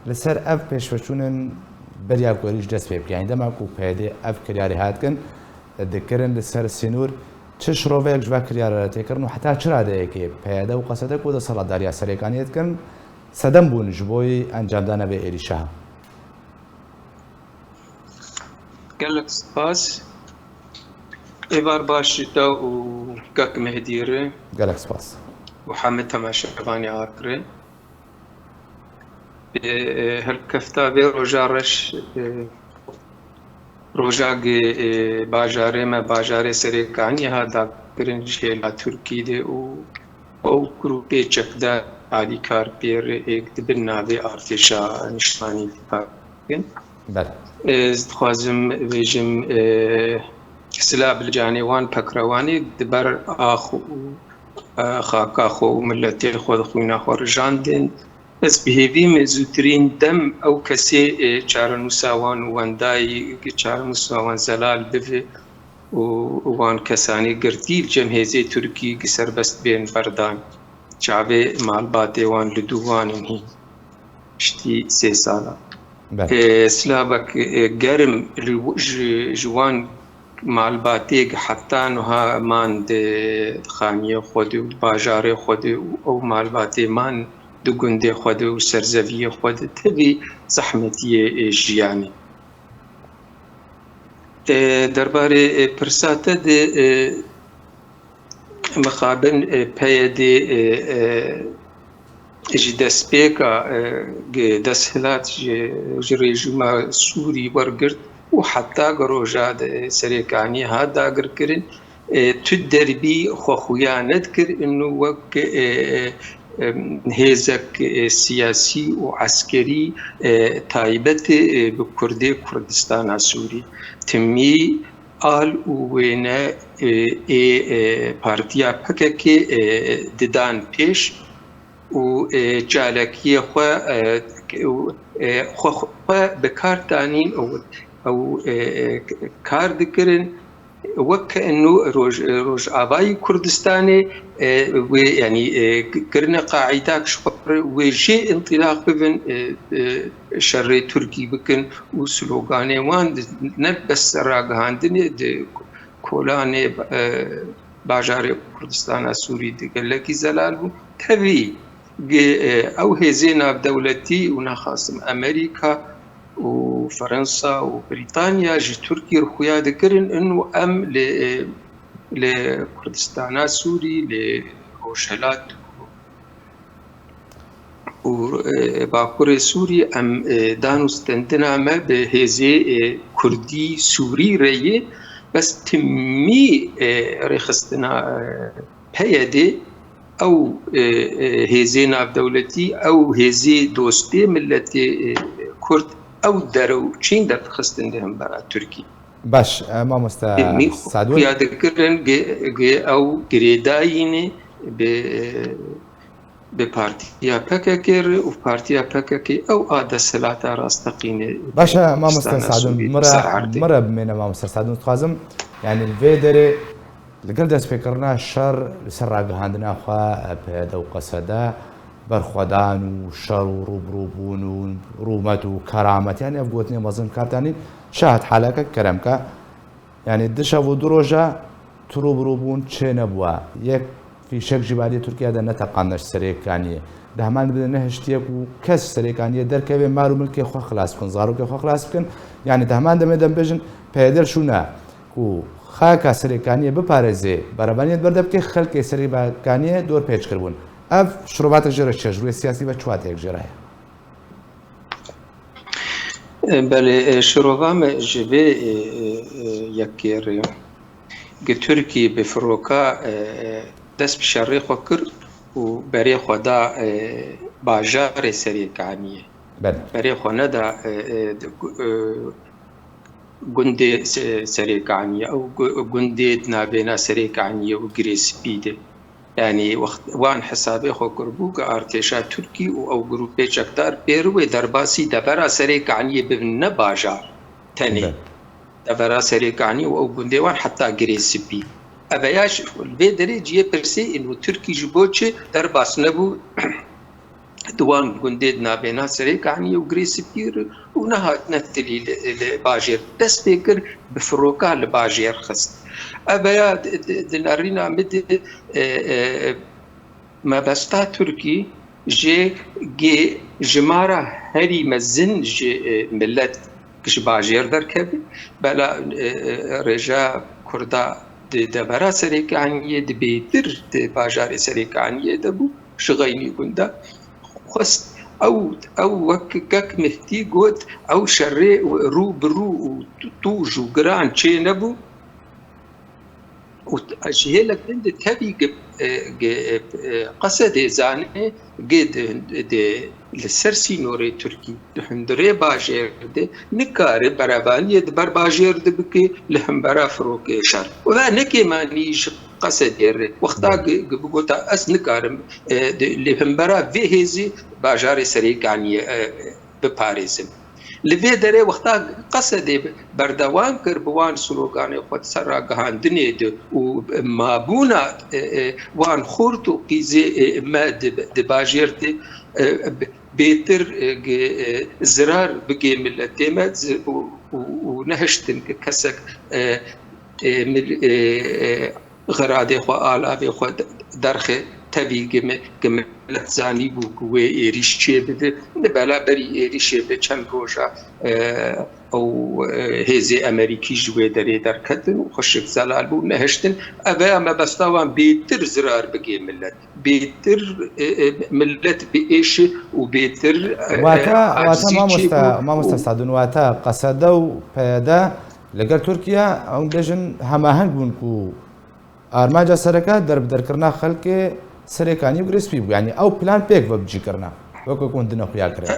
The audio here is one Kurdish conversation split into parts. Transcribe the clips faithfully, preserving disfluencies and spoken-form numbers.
Li ser ev pêşveçûnin beriya ku êrîş dest pê bike. Yanî dema ku P Y D ev kiryarê hat kin, dikirin li ser sînor, çi şiroveyek ji va kiryara re tê kirin û heta çi radeyekê P Y D û Qesede ku desthilatdariya Serêkaniyê dikin, sedem bûn ji bo encamdana vê êrîşa? Gelek spas. Êvar baş ji te û kek Mehdî re. Gelek spas. Û hemî temaşevanê Ark re. Ê, ê, helkefta vê roja reş, ê, roja gi, ê, bajarê me, bajarê Serêkaniyê ha dakirin ji hêla Tirkî de û ew grûpê çekdar alîkar pê re ê di bin navê artêşa niştimanî kar dikin. Belê. Ez dixwazim bêjim, e, silav bi canê wan pekrewanê di ber ax û, e, xaka xwe û miletê xwe di xwîna xwe rijandin. Ez bi hêvî me zûtirîn dem ew kesê, e, çarenûsa wan wendayî, çarenûsa wan zelal bive û wan kesanê girtî li cem hêzê Tirkî gi serbest bên berdan. Çavê malbatê wan li dû wan in hîn. Piştî sê salan. Belê. E, silavek, e, germ li w-, ji, ji wan malbatê heta niha man di xaniyê xwe de û di bajarê xwe de û ew malbatê man di gundê xwe de û serzeviyê xwe de tevî zehmetiyê, e, jiyanê. E, derbarê, e, pirsa te de, e, mixabin, e, P Y D, e, e, ji destpêka, e, gi desthilat ji, ji rejîma Sûrî wergirt û heta gi roja de Serêkanî hat dagirkirin, e, tu derbî xwe xuya nedikir, inu wek, e, e, em, hêzek, e, siyasî û eskerî, e, taybet, e, bi Kurdê Kurdistana Sûrî. Timî al û wêne, e, ê, e, partiya P K K, e, didan pêş û, e, çalakiyê xwe, e, û, e, xwe, xwe bi kar danîn û ew, e, e, kar dikirin. Wek ke inu Roj-, Rojavayî Kurdistanê, e, wê, yanî, e, kirine qaîdak ji xwe re wê jê întilaq bibin, e, e, şerê Tirkî bikin û sloganê wan di, ne bes ragihandinê di kolanê, e, bajarê Kurdistana Sûrî di gelekî zelal bû. Tevî gi, e, ew hêzê navdewletî û naxasim Amerîka û Fransa û Brîtanya ji Tirkî re xuya dikirin, inu em li, li Kurdistana Sûrî, li Rojhilat û, e, Bakurê Sûrî em, e, dan û stendina me bi hêzê, e, Kurdî Sûrî re ye, bes timî, e, rêxistina, e, P Y D ew, e, e, hêzê navdewletî, ew hêzê dostê miletê, e, Kurd, ew derew çîn derdixistin di hembera Tirkî. Baş, e, mamoste Timî Sadun. Xuya dikirin gi, gi ew girêdayî ne bi, e, bi partiya P K K re û partiya P K K ew a desthilata rasteqînê. Baş e, mamoste Sadun, min re, min re bimêne mamoste Sadun, dixwazim, yanî li vê derê Li gel destpêkirina şer li ser ragihandina xwe, P Y D û Qesede, berxwedan û şer û rûbirûbûn û rûmet û keramet, yanî ev gotinê mezin kar danîn, şahet haleke kerem ke. Yanî di şev û du roja tu rûbirûbûn çê nebûye. Yek fîşek jî barî Tirkiye de neteqandine ji Serêkaniyê. Di heman de nehiştiye ku kes Serêkaniyê derkeve, mal û milkê xwe xilas bikin, zarokê xwe xilas bikin. Yanî di heman demê de bêjin P Y D şûne ku xaka Serêkaniyê biparêzê, berevaniyê berde bike, xelkê Serêkaniyê dor pêç kiribûn. Ev şirovatek jê re çi ye, ji rûyê siyasî ve çi wateyek jê re heye? Belê, e, şirova me ji vê, e, e, e, yekê re. Gi Tirkî bi firoka, e, e, dest bi şerê xwe kir û berê xwe da, e, bajarê Serêkaniyê. Belê. Berê xwe neda, e, e, di gu-, e, gundê Se-, Serêkaniyê, ew gu-, gundê di navbêna Serêkaniyê û Girê Spî de. Yanî wext wan hesabê xwe kiribû ku artêşa Tirkî û ew grûpê çekdar pê re wê derbasî devera Serêkaniyê bibin, ne bajar tenê. Be. Devera Serêkaniyê û ew gundê wan heta Girê Spî. Ev ya ji, li vê derê cihê pirsê ên û Tirkî ji bo çi derbas nebû? di wan gundê di navbêna Serêkaniyê û Girê Spî re û nehatine tilî li, li bajêr dest pê kir, bi firoka li bajêr xist. Eveya di, di, di nerîna min de, e, e, mebesta Tirkî jê gê jimara herî mezin ji, e, milet ji bajêr derkeve. Bela, e, e, rêja Kurda di devera Serêkaniyê, di bêtir di bajarê Serêkaniyê de bû, ji xeynî gunda xwest. Ew, ew wek kek Mihdî got, ew şerê rû bi rû û tûj û giran çê nebû. Û ji hêlek din de tevî gi, e, gi, e, Qesedê zanê, gi di, di, li ser sînorê Tirkî, di hundirê bajêr de nikare berevaniyê di ber bajêr de bike li hembera firokê şer. Û ve nekêmanî ji Qesedê re. Wexta gi, gi bigota ez nikarim, e, di, li hembera vê hêzî bajarê Serêkaniyê, e, biparêzim. Li vê derê wexta Qesedê berdewam kir bi wan sloganê xwe di ser ragihandinê de û mabûna, e, e, wan xort û qîzê, e, me di, di bajêr de, e, bêtir, e, gi, e, zirar bigê miletê me zi-, û, û, û nehiştin ki kesek, e, e, mil-, e, e, xiradê xwe, alavê xwe de-, derxe tevî gi mi-, gi milet zanîbû ku wê êrîş çêbibe. Li bela berî êrîşê bi çend roja, e, ew, e, hêzê Emerîkî ji wê derê derketin û xweşik zelal bû, nehiştin. Ev e mebesta wan bêtir zirar bigê milet. Bêtir, e, e, milet biêşe û bêtir, e, Wata, e, wata acizî mamosta, çêbû. Mamosta Sadun, wata Qesede û P Y D li gel Tirkiye, em bêjin hemaheng bûn ku armanca sereke derbiderkirina xelkê Serêkanî û Girê Spî bû. Yanî ew plan pêk ve bicî kirina. Weke ku hûn dine xuya kirin.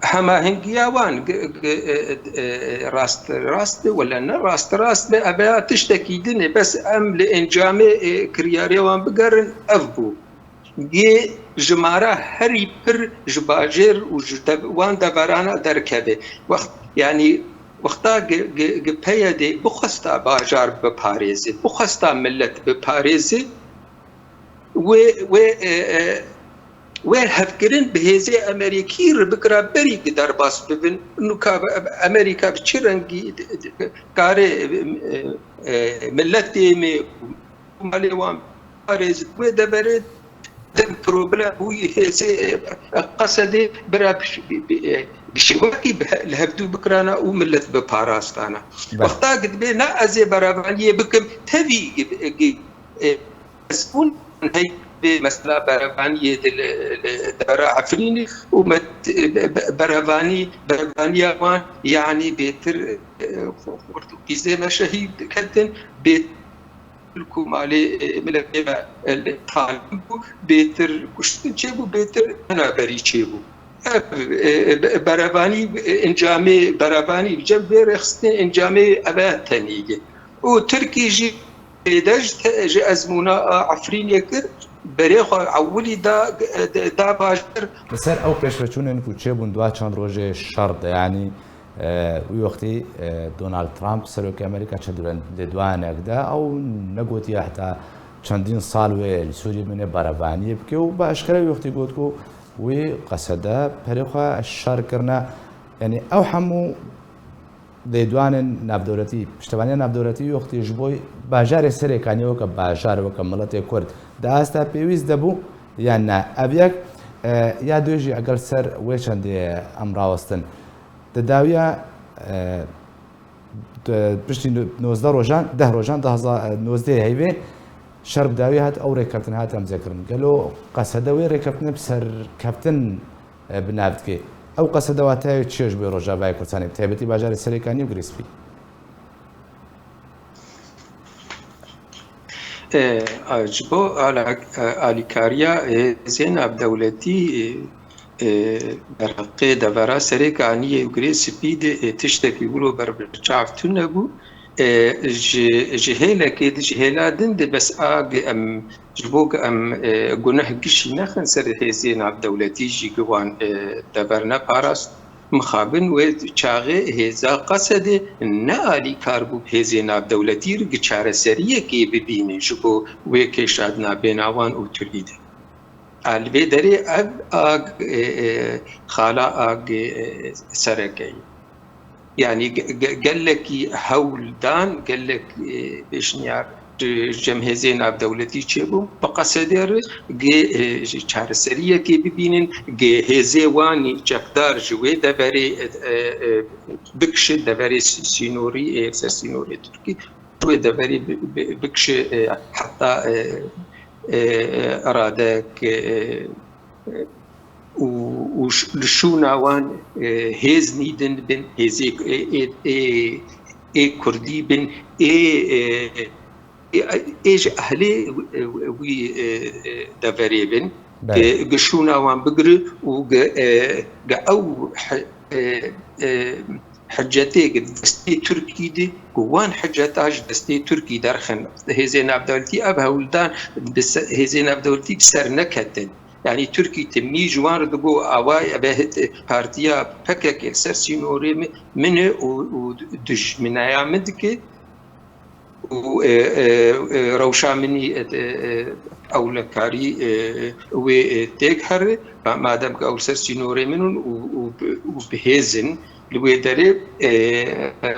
Hemahengiya wan gi-, gi-, e, e, e, rast, rast be wele ne rast, rast be, ev ya tiştekî din e. Bes em li encamê, e, kiryarê wan bigerin, ev bû. Yê jimara herî pir ji bajêr û ji dev-, wan deverana derkeve. Wext, yanî, wexta gi, gi, gi P Y D bixwesta bajar biparêze, bixwesta milet biparêze, wê, wê, e, e, wê hevkirin bi hêzê Emerîkî re bikira berî gi derbas bibin. Nûka Emerîka bi çi rengî kare, e, e, miletê me, malê wan parêz wê deverê dem problem bûyî hêzê, e, Qesedê bira bi, bi, bi, e, bi şêwekî bi he-, li hevdû bikirana û milet bi parastana. Be. Wexta gidibê na ez ê berevaniyê bikim, tevî gi, gi, e, ez hûn hey vê mesela berevaniyê di li, li dera Efrînê û me, be, be, berevanî, berevaniya wan, yanî bêtir, e, xort û qîzê me şehîd ketin, bêtir ku malê, e, miletê me, e, li talim bû, bêtir kuştin çêbû, bêtir penaberî çêbû. Ev, e, e, be-, berevanî, e, encamê berevanî bi cem vê rêxistinê encamê ev e tenî ye. Û Tirkî jî pêde ji te-, ji ezmûna a Efrînê kir, berê xwe ewilî da, e, da bajêr. Li ser ew pêşveçûnên ku çêbûn dua çend rojê şer de, yanî, e, wî wextî, e, Donald Trump, serokê Amerîka, çi dûre lêdwanek da, ew negotiye heta çendîn sal wê li Sûriyê bimîne, berevaniyê bike û bi eşkere wî wextî got ku wî Qesede perê xwe şer kirine. Yanî ew hemû lêdwanên navdewletî, piştevaniya navdewletî wî wextî ji bo bajarê Serêkaniyê weke bajar, weke miletê Kurd di asta pêwîst de bû yan na? Ev yek, e, ya dû jî egel ser wê çendê em rawestin. Di dawiya, e, di piştî nozdeh rojan, deh rojan, deh hezar, nozdeh heyvê şer bi dawî hat, ew rêkeftin hat emzekirin. Gelo Qesede wê rêkeftinê bi serkeftin, e, bi nav dike? Ew Qesede wateyê çi ye ji bo Rojavayê Kurdistanê, bi taybetî bajarê Serêkanî û Girê Spî? E, a, ji bo ala-, e, alîkariya, e, hêzên navdewletî, e, e, derheqê devera Serêkaniyê û Girê Spî de, e, tiştekî wilo ber bi çav tune bû. E, ji, ji hêlekê de, ji hêla din de bes a gi em, ji bo gi em, e, guneh gişî nexin ser hêzê navdewletî jî gi wan, e, dever neparast. Mixabin wê çaxê hêza Qesedê ne alîkar bû bi hêzê navdewletî re gi çareseriyekê bibîne ji bo wê kêşa di navbêna wan û Tirkî de. Li vê derê ev a, e, e, xala a, e, sereke ye. Yanî ge-, ge-, gelekî hewl dan, gelek, e, pêşniyar, e, cem hêzê navdewletî çêbûn, bi qesedê re ge, e, ji çareseriyekê bibînin, ge hêzê wanî çekdar ji wê deverê, e, e, e, bikişe, deverê sî-, sînorî, e, ser sînorê Tirkî, ji wê deverê bi-, bi-, bikişe, e, heta, e, e, e, radek, e, e, û, û ş-, li şûna wan, e, hêz nîdin bin, hêzê, ê, ê, ê, ê kurdî bin, ê, e, ê, ê ji ehlê, e, wî, e, e, deverê bin. Belê. Gi, gi şûna wan bigiri û gi, e, gi ew he-, e, e, hicetê gi destê Tirkî de, ku wan hiceta ji destê Tirkî derxin. Hêzên navdewletî ev hewldan bi se-, hêzên navdewletî bi ser neketin. Yanî Tirkî timî ji wan re digo, away eve hit-, partiya P K K li ser sînorê mi-, min e û, û dijminaya min dike û, e, e, e, rewşa min î, e, e, ewlekarî, e, wê, e, têk here. Ma-, madem ku ew li ser sînorê min in û, û bi, û bi hêz in li wê derê, e, e,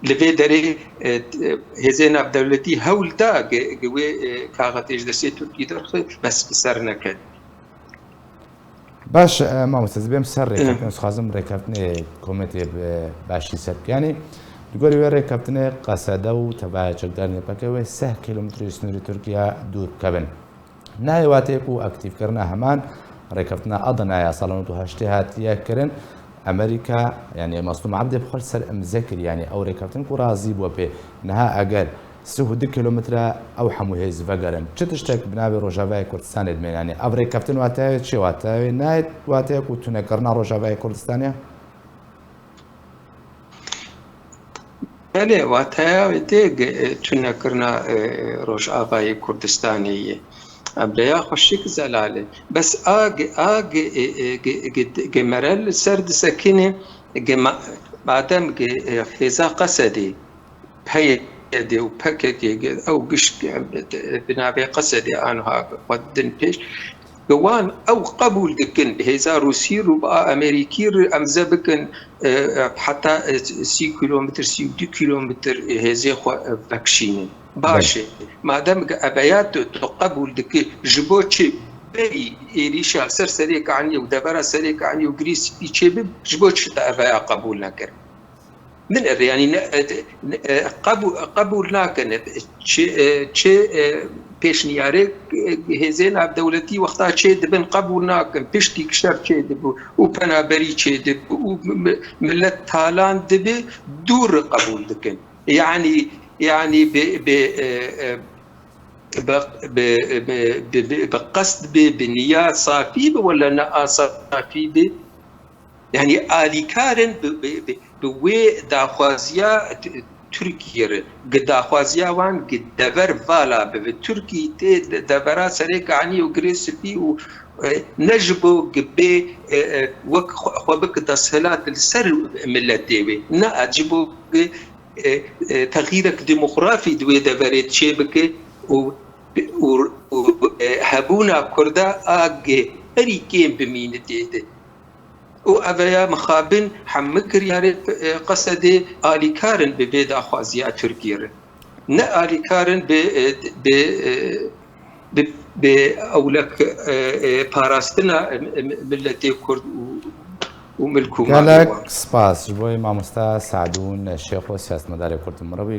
li vê derê, e, hêzên navdewletî hewl da gi, gi wê, e, kaxetê ji destê Tirkî derxe, bes bi ser neket. Baş, e, mamoste, ez bêm ser rêkeftinê, ez dixwazim rêkeftinê kometê bi başî ser bikim. Yanî, li gorî wê rêkeftinê qesede û tevaya çekdarên P K K wê sih kîlometrê ji sînorê Tirkiye dûr bikevin. Nayê wateyê ku aktîfkirina heman rêkeftina Adanaya sala nod û heştê hatiye kirin, Amerîka, yanî Mezlûm Ebdî bi xwe li ser imze kir, yanî ew rêkeftin ku razî bû pê. Niha eger sih û du kîlometre ew hemû hêz vegerin. Çi tiştek bi navê Rojavayê Kurdistanê dimê? Yanî ev rêkeftin wateya wê çi ye? Wateya wê nayê wateya ku tunekirina Rojavayê Kurdistanê ye? Belê, wateya wê tê gi-, tunekirina, e, Rojavayê Kurdistanê ye. Em rêya xweşik zelal e. Bes a gi-, a gi-, e, e, gi-, gi-, gi mere li ser disekine, gi ma-, madem gi, e, hêza Qesedê, P Y D û P K K, ew gişt, e, bi navê Qesedê anha xwe din pêş. Wan ew qebûl dikin, bi hêza Rûsî re û bi a Amerîkî re emze bikin, e, e, heta, e, sî kîlometr, sî û du kîlometr hêzê xwe, e, vekişînin. Baş e. Belê. Madem ki eveya tu, tu qebûl dikî, ji bo çi berî êrîşa ser Serê Kaniyê û devera Serê Kaniyê û Girê Spî çêbib, ji bo çi tu eveya qebûl nekir? Min ev, yanî ne, e, ne, e, qebû-, qebûl nakin. Çi, e, çi, e, pêşniyarê, e, hêzên navdewletî wexta çê dibin qebûl nakin. Piştî şer çê dibû û penaberî çê dibû û mi-, mi-, millet talan dibi, dû re qebûl dikin. Yanî, yanî bi, bi, e, e, bi, bi, bi, bi, bi, bi qest bi, bi niya safî bi wala ne a safî bi? Yanî alîkar in bi, bi, bi, bi wê daxwaziya T-, Tirkiyê re, gi daxwaziya wan gi dever vala bibe. Tirkî tê de-, devera Serê Kanî û Girê Spî û, e, ne ji bo gi bê, e, e, wek xwe, xwe bike desthilat li ser miletê wê. Ne, ji bo gi, e, e, texîrek demografî di wê deverê çê bike û, û, û, e, hebûna Kurda a gi herî kêm bimîne tê de. Û eveya mixabin hemû kiryarê, e, Qesedê alîkar in bi vê daxwaziya Tirkiyê re. Ne alîkar in bi, e, bi, e, bi, bi ewlek, e, e, parastina, e, e, miletê Kurd û, û milk û malê wan. Gelek spas ji bo mamoste Sadûn Şêxo, siyasetmedarê Kurd û mirovî.